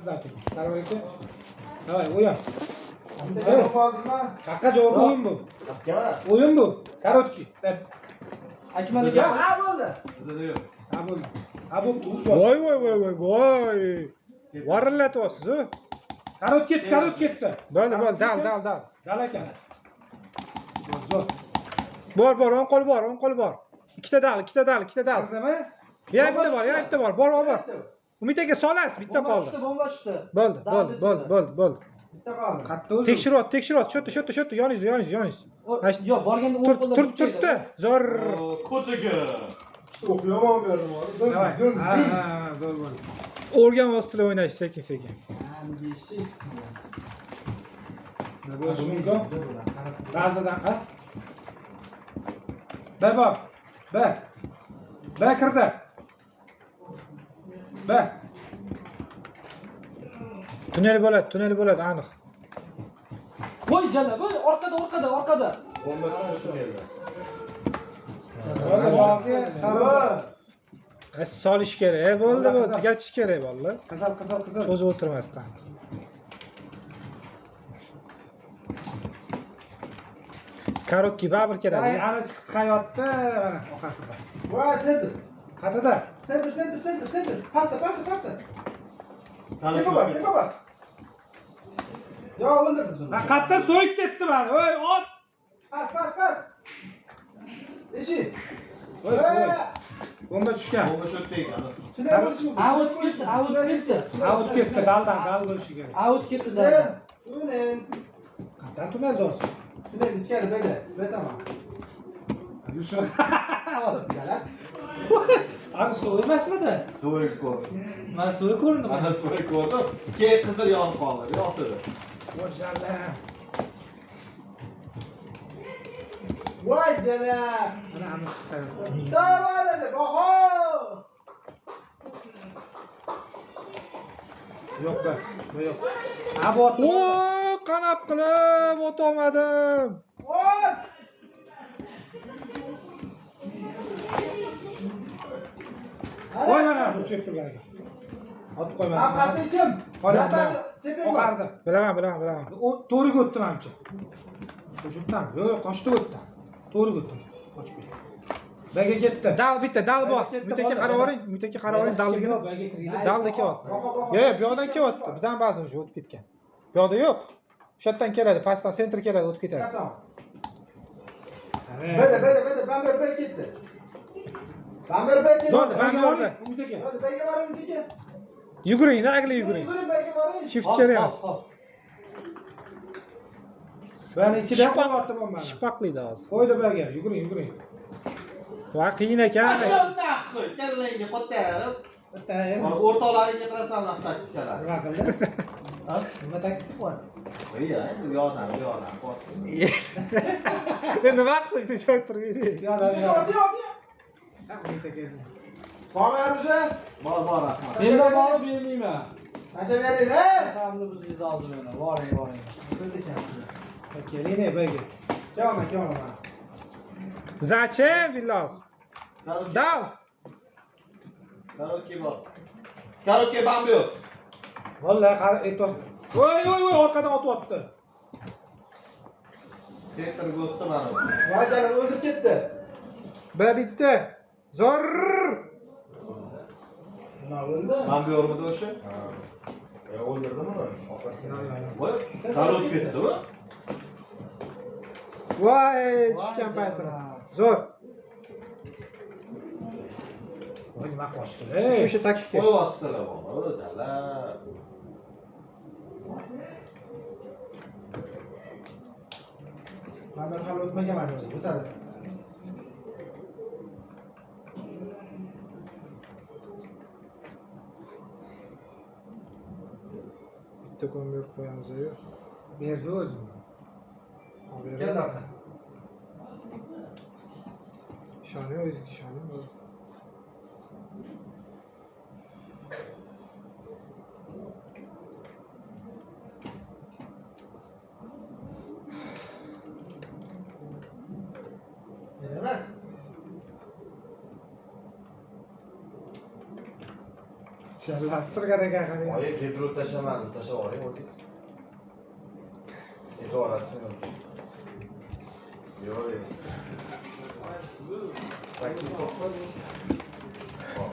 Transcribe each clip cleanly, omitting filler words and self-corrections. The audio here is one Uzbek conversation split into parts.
Значит, Короче. Давай, o'yin. Bitta javob oldingizmi? Haqqa javob o'yin bu. Qara. O'yin bu. Короткий. Akmal Yo'q, ha bo'ldi. Bizada yo'q. Ha bo'ldi. Ha bo'pti, u joy. Voy voy voy voy voy. Varillatyapsiz-u. Karot ketdi, karot ketdi. Bo'ldi, bo'ldi, dal, dal, dal. Dal ekan. Zo'r, zo'r. Bor, bor, o'ng qo'l bor, o'ng qo'l bor. Ikkita dal, ikkita dal, ikkita dal. Kirdimi? Yana bitta bor, yana bitta bor. Bor, bor, bor. Umid aka solasiz, bitta Bomba qoldi. tushdi, bomba tushdi. Bo'ldi, Dal bo'ldi, ichida. bo'ldi, bo'ldi, bo'ldi. Bitta qoldi. Qatta o'zi. Tekshiryapti, tekshiryapti. Shu yerda, shu yerda, shu yerda, yoningizda, yoningizda, yoningizda. Yo'q, borganda o'ng Tur, qo'lda tur, turibdi. Zo'r. Ko'tiga. O'q yomon berdim hozir. Dim, Давай. dim, Ha, dim. ha, ha, zo'r bo'ldi. O'rganyapsizlar o'ynash sekin sekin. Nima bo'lishi mumkin? Ba'zidan ha? B bor. B. B kirdi. B. Tunnel bo'ladi, tunnel bo'ladi aniq. Voy jala, voy orqada, orqada, orqada. Bomba tushdi tunnelda. Bo'ldi, boki. E, Solish kerak, e, bo'ldi, bo'ldi, tugatish kerak bolalar. Qizil, qizil, qizil. Cho'zib o'tirmasdan. Korotkiy baribir Ay, keladi. ana chiqdi hayotda. Mana oqar qizil. Voy, sentr. Qatada. Sentr, sentr, sentr, sentr. Pastda, pastda, pastda. Tepa bor, tepa bor. Yo'q, o'ldirdi uni. Ha, qatta so'yib ketdi mani. Voy, ot. Past, past, past. Eshik. Voy, so'y. Bomba tushgan. Bomba shu yerda ekan. Tunnel bo'lishi mumkin. A o'tib ketdi, A o'tib ketdi. Ha, o'tib ketdi. Daldan, dal bo'lishi kerak. A o'tib ketdi daldan. Tunnel. Qatdan tunnel do'st. Tunnel ichkari beda, B tomon. Yusuf. Jalat. Ana suv emasmidi? So'y ko'rdim. Mana suvi ko'rindi. Mana so'y ko'rdim. Keyin qizil yonib qoldi. Yoqdi. Voy, jala. Voy jalat. Mana ana chiqdi. Davay dedi, Baho. Yo'q, be. Bu yo'q. Ha, bu otdi. O, qanaq qilib o'tolmadim. Voy. Voy, mana uchib turgan ekan. Otib qo'ymadim. Ha, pastda kim? Qora. Dastlabki tepa bor. Oqardi. Bilaman, bilaman, bilaman. O to'g'riga o'tdi manimcha. O'shibdan. Yo'q, yo'q, qochdi o'tdi. To'g'riga o'tdi. Qochib ketdi. Baga ketdi. Dal bitta, dal bor. Ketdi, Umid aka bo'ldi. qarab oling, Umid aka qarab oling dalligini. Baga kirdi. Dalda kelyapti. Baho, baho. Yo'q, yo'q, bu yoqdan kelyapti. Bizdan ba'zi уже o'tib ketgan. Bu yoqda yo'q. O'sha yerdan keladi, pastdan sentr keladi, o'tib ketadi. Chap tomon. Beda, beda, beda, bamber B ketdi. Bamber B ketdi. Bo'ldi, bamber B. Umid aka. Bo'ldi, Bga boring, Umid aka. Yuguring, nagli yuguring. Yuguring, Bga boring. Shift kerak emas. Hop, hop. Bani ichida Shipaq- qo'yapti bombani. Shipaqlaydi hozir. Qo'ydi baga, yuguring, yuguring. Va qiyin ekan. Nahhi, kallangga qo'tayarib. O'rtoqlaringga qilasan bunaqa taktikalar. Nima qildi? Ha? Nima taktika qilyapti? Iya, endi u yoqdan, bu yoqdan bosib. Endi nima qilsa bitta joy turmaydi. Yo'q, yo'q. Yo'q, yo'q, yo'q. Umid aka. Bormi уже? Bor, bor, rahmat. Menda borib bermayman. Tashlab bering, ha? Qasamni buzdingiz hozir meni. Boring, boring. Bo'ldi ekansizlar. Keling, baga. Kelaman, kelaman. Зачем, Dillos? Dal. Korotkiy bor. Korotkiy bambu. Vallahi qara, e'tibor. Voy, voy, voy, orqadan otyapti. Sentrga o'tdi mana. Voy jalat, o'ldirib ketdi. Bir bitta. Zo'r. Nima bo'ldi? Bambu yo'qmidi o'sha? Ya o'ldirdim uni. Orqasidan. Voy, karot ketdimi? Voy, tushgan paytini. Zo'r. Voy, nima qochdi? Shu o'sha taktika. Qo'yyapsizlar bola, dala. Bamber hali o'tmagan mana o'zi, o'tadi. Bitta ko'mir qo'yamiz-yu. Berdi o'zi. Olib Kel beradi. orqa. Ishoning o'zingizga ishoning. Bo'ldi. Men emas. Jallab turgan ekan qarang. Oyi, Pedro tashlamadi, tashlab oling o'zingiz. Yetib olasiz. Yo'q, yo'q. 8 9. Hop.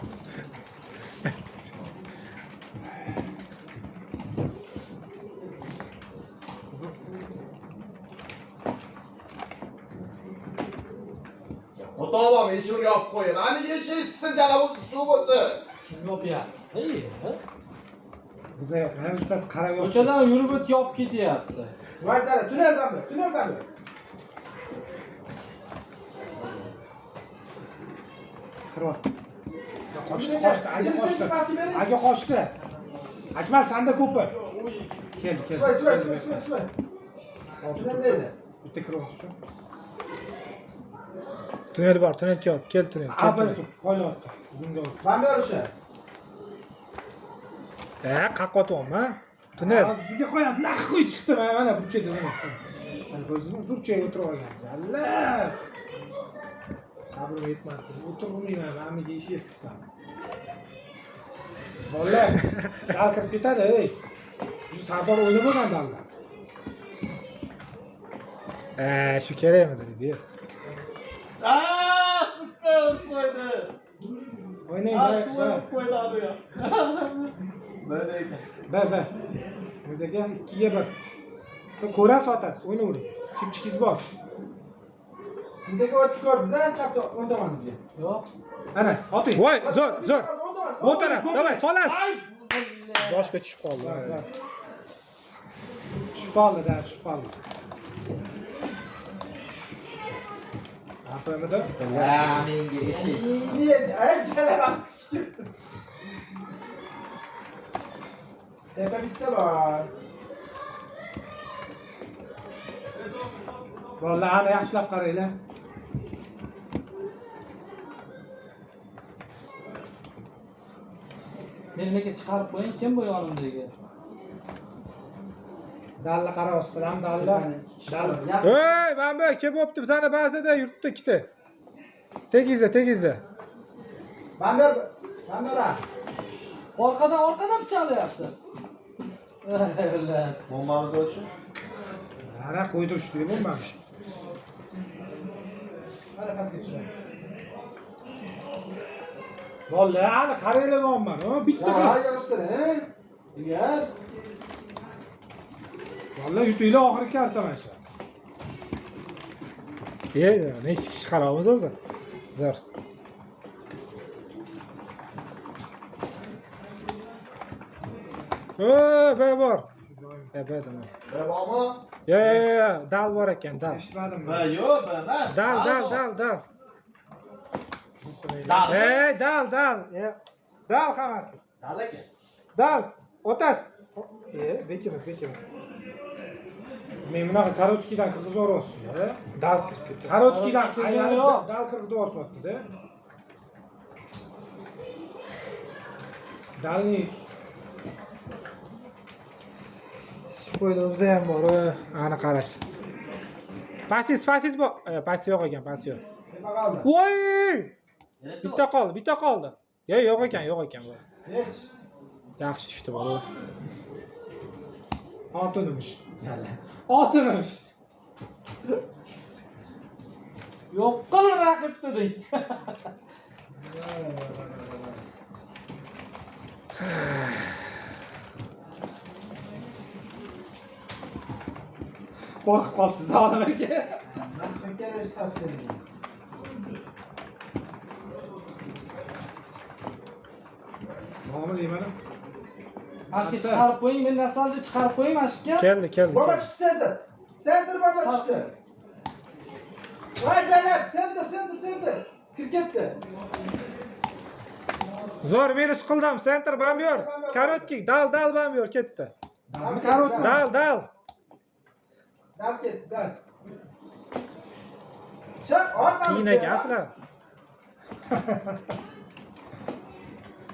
Qo'tog'im eshigini yopib qo'ying. Ani eshik sizin jalab o'zi suv bo'lsin. Kim yopyapti? Ey, Bizda yo'q. Mana bittasi qarab yo'q. Ko'chadan yurib o'tib yopib ketyapti. Voy jala, tunel bormi? Tunel bormi? Kiryapti. Qochdi, qochdi, aka qochdi. Pastga bering. Aka qochdi. Akmal sanda ko'pi. Keldi, keldi. Suvay, suvay, suvay, suvay, suvay. Tunelda edi. Bitta kiryapti shu. Tunel bor, tunel kel, kel tunel, kel Avval tunel. turib qo'yyapti. Uzunga o'tdi. Bamber o'sha. E, qaqqa otyapman. Tunel. Sizga qo'yapti. Naqquy chiqdi mana mana burchakda mana. Mana ko'rdingizmi? Burchakka o'tirib olgan. Jallab. Sabrim yetmadi. O'tirmayman, amiga ish eskisam. Bolalar, dal kirib ketadi, ey. Shu Sardor o'ynab bo'lgan dalda. E, shu kerakmidi dedi. Aa, sıkkı urib qo'ydi. O'ynang, Aa, bir, suv bir. urib qo'ydi abi ya. Böyle ekan. Bir, bir. O'zaka 2ga 1. Ko'rasiz otasiz, o'ynayvering. Chipchikingiz bor. Bundagi o'tni ko'rdingiz, a, chapda o'ng tomoningizga. Yo'q. Ana, oting. Voy, zo'r, zo'r. O'ng tomon. O'ng taraf, давай, solasiz. Ay! Boshga tushib qoldi. Zo'r, zo'r. Tushib qoldi, da, tushib qoldi. APMda Ha, menga eshik. Niye? Ay jala Tepa bitta bor. Bolalar, ana yaxshilab qaranglar. Meni nimaga chiqarib qo'ying, kim bu yonimdagi? Dalla qarayapsizlar, dalla. Dalla. Ey, mana bu kelib bo'pti, bizani bazada yuribdi ikkita. Tegizda, tegizda. Bamber, Bamber ha. Orqadan orqadan pichoqlayapti. Ey, Bombani o'sha. Ana qo'ydirishdi bu mana. Mana pastga tushadi. Bolalar, ana qaranglar deyapman. Ha, bitta Ya, qilib. yig'ishtir, he? Jigar. Bolalar yutinglar oxirgi karta mana shu. E, necha kishi qarayapmiz o'zi? Zo'r. O, B bor. E, B dedim. B bormi? Yo, yo, yo, yo, dal bor ekan, dal. Eshitmadim. B yo'q, B emas. Dal, dal, dal, dal. Dal. Ey, dal, dal. E, dal hammasi. Dal ekan. Dal. Otas. E, bekinib, bekinib. Men bunaqa короткий dan kirgizib yuboryapsiz, Dal kirib ketdi. Короткий dan Короткий aylanib yo'q. dal kirgizib yuboryapti-da. Dalni Shu qo'yda o'zi ham bor, ana qarash. Pastingiz, pastingiz bor. E, past yo'q ekan, past yo'q. Tepa qoldi. Voy! Bitta qoldi, bitta qoldi. Yo, yo'q ekan, yo'q ekan bu. Hech. Yaxshi tushdi bola. Oltinimish. Oltinimish. Yo'q qil raqibni deydi. Qo'rqib qolibsiz olim aka. Naqd sas dedi. Bormi deyman. Mashga chiqarib qo'ying, meni nasalchi chiqarib qo'ying mashga. Keldi, keldi, Bomba keldi. tushdi center. Center bomba tushdi. Voy jalab, center, center, center. Kirib ketdi. Zo'r minus qildim. Center bamyor. Короткий, dal, dal bamyor ketdi. Dalmi короткий? Dal, dal. Dal ketdi, dal. Chiq, ot Qiyin ekansizlar.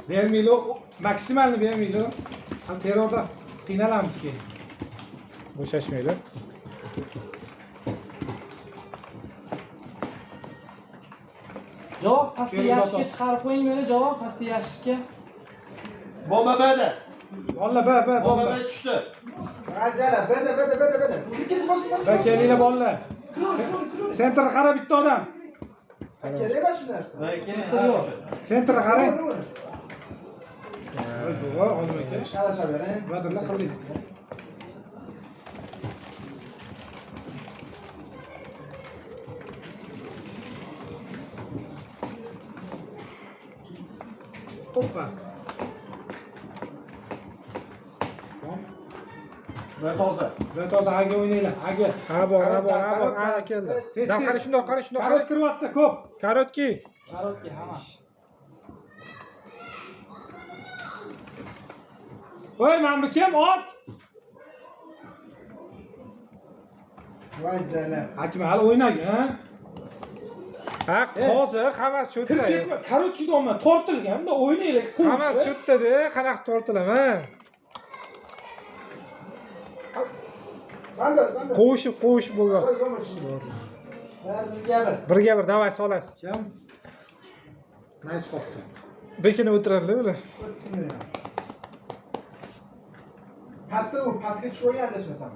Bermeyli, maksimalni bermeyli. Ham terrorda qiynalamiz keyin. Bo'shashmaydi. Javob pastga Keyin yashikka zotan. chiqarib qo'ying meni, javob pastga yashikka. Bomba B'da. Bolalar B B Bomba bomba. B tushdi. Ha, jala, B'da, B'da, B'da, B'da. Kirib ketdi, bosib, bosib. B kelinglar bolalar. Sentrga qara bitta odam. Kerak emas shu narsa. B keling. Yo'q. Sentrga qarang. Ur, ur. Voy, zo'r, olim aka. Shalasha bering. Nimadirlar qildingiz. Hoppa. B toza. B toza aga o'ynanglar, aga. Ha bor, ha bor, ha bor, ha keldi. Tez, Dal tez. qara shundoq, qara shundoq, Karot qara. kiryapti ko'p. Korotki. Korotki, hamma. Voy, mana bu kim? Ot. Voy jala. Hakim hali o'ynagan, ha? Ha, hozir hammasi Kirib cho'tda. ketma, korotki domla tortilgan, bunda o'ynaylik. Hammasi cho'tda-da, qanaqa tortilaman? Bamber, bamber. Qo'shib, qo'shib bo'lgan. Voy, bomba tushdi. Ha, birga bir. Birga bir davay solasiz. Kim? Nays qopdi. Bekinib o'tiradilar ular. 30 million. Pastda u, pastga tushib olgan adashmasam.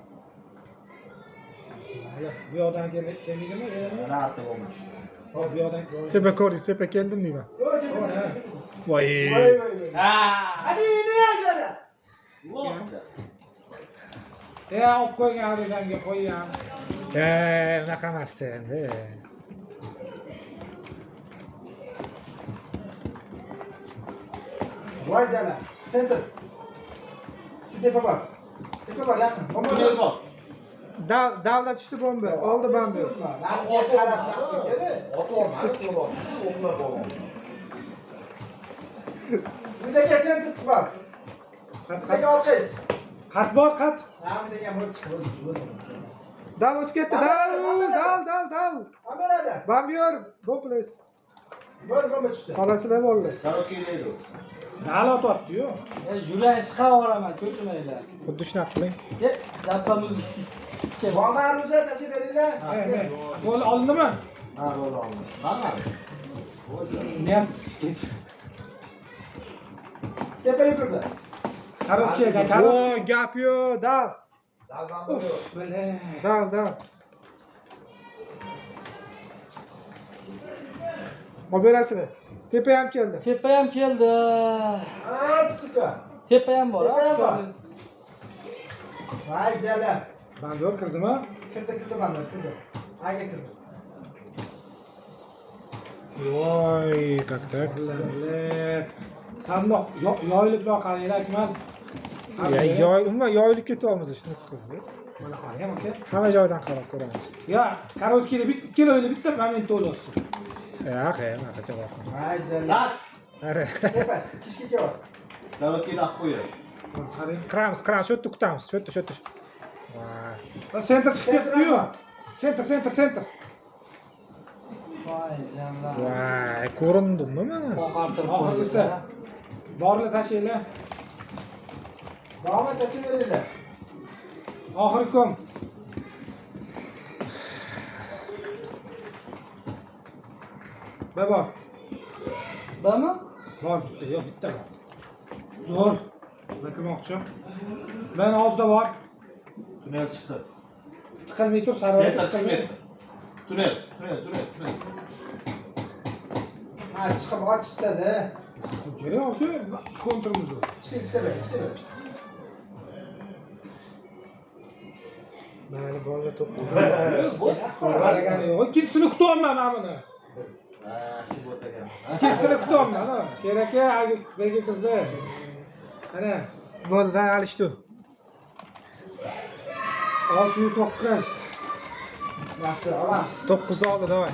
Mayli, bu yoqdan kelmaydimi? Yana? Mana artta bomba tushdi. Hop, bu yoqdan. Tepa ko'rdingiz, tepa keldim deyman. Yo'q, tepa, tepa, tepa. Voy. Voy, voy, voy. Ha. Hadi ne jala. Lo'q. E, olib qo'ygan Arijanga qo'ygan. E, unaqa emasdi endi. Voy jala. Center. Shu tepa bor. Tepa bor, yaqin. Bomba Tunel bor. Dal, dalda tushdi bomba. Oldi bomba. Nariga qarab naqsh kerak. Ot olmadi, o'qlab oldi. Bundagi center chiqib. Qat, Bundagi qat. orqangiz. Qat bor, qat. Ha, bundagi ham chiqib, chiqib. Dal o'tib ketdi. Dal, dal, dal, dal. Kamerada. Bambiyor, bo'ples. Bo'ldi, bomba tushdi. Solasizlar bo'ldi. Korotki deydi. Dal otyapti-yu. E, yuragini chiqarib yuboraman, cho'chimanglar. Xuddi shunaqa qiling. E, lappamizni siskab. Bomba ruza tashlab beringlar. E, e. Gol olindimi? Ha, bo'ldi oldi. Qani? Uni ham sikib ketishdi. Tepa yugurdi. Korotki ekan, korot. Voy, gap yo'q, dal. Dal bomba yo'q. Uf, bile. Dal, dal. Olib berasizlar. Tepa ham keldi. Tepa ham keldi. Ha, suka. Tepa ham bor, Tepa ham ha. bor. Voy jala. Bandor kirdimi? Kirdi, kirdi bamber, kirdi. Aga kirdi. Voy, как так? Bile. Sandoq yoyilib qaranglar, Akmal. Ya, yoy, umuman yoyilib ketyapmiz shunisi qiziq. Mana qarang aka. Hamma joydan qarab ko'ramiz. Ya, korotkini bitta ikkala o'yinda bitta momentda o'lyapsiz. Yo'q, e, unaqa voqea. Voy jala. Dal. Ara. Tepa, kishga kelyapti. Korotki qo'ydi. Mana qarang. Qiramiz, qiramiz, shu yerda kutamiz, shu yerda, shu yerda. Voy. Va Sentr chiqib ketdi-yu. Sentr, sentr, sentr. Voy jalla. Voy, ko'rindimmi men? Oqartirib Oxirgisi. qo'ydi. Borlar tashlaylar. Bomba tashlab beringlar. Oxirgi kom. B bor. Bami? Bor bitta, yo'q bitta bor. Zo'r. Nima qilmoqchi? Ben og'zida bor. Tunel chiqdi. Tiqilmay tur, sarvar Center chiqib tiqilmay. ketdi. Tunel, tunel, tunel, tunel. Ha, chiqib ochishsa-da. Kerak aka, kontrimiz yo'q. Ikkita, ikkita ber, ikkita ber. Mayli, bolalar to'p. Qaragani yo'q. Ikkinchisini kutyapman mana buni. Ha, shu bot ekan. Ikkinchisini kutyapman. ha. Sher aka Bga kirdi. Ana, Bo'ldi, alishdi. 609. Yaxshi, olamiz. 9 oldi, davay.